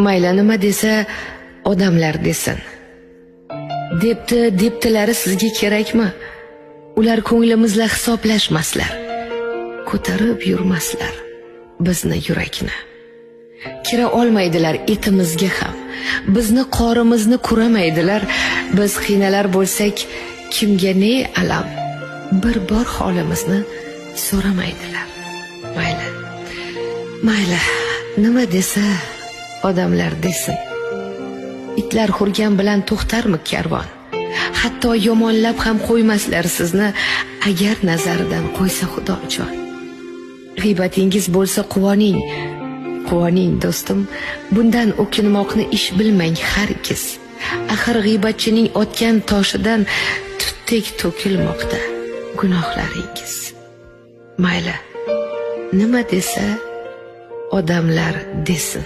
Mayli, nima desa odamlar desin. Debdi debdilari sizga kerakmi? Ular ko'nglimizla hisoblashmaslar. Ko'tarib yurmaslar bizni yurakni. Kira olmaydilar etimizga ham. Bizni qorimizni kuramaydilar. Biz qiynalar bo'lsak, kimga ne alam? Bir bor holimizni so'ramaydilar. Mayli. Mayli, nima desa odamlar desin. Itlar hurgan bilan to'xtarmi karvon? Hatto yomonlab ham qo'ymaslar sizni, agar nazaridan qo'ysa Xudojon. G'iybatingiz bo'lsa quvoning. Quvoning do'stim, bundan o'kinmoqni ish bilmang hargiz. Axir g'iybatchining otgan toshidan tutdek to'kilmoqda gunohlaringiz. Mayli, nima desa odamlar desin.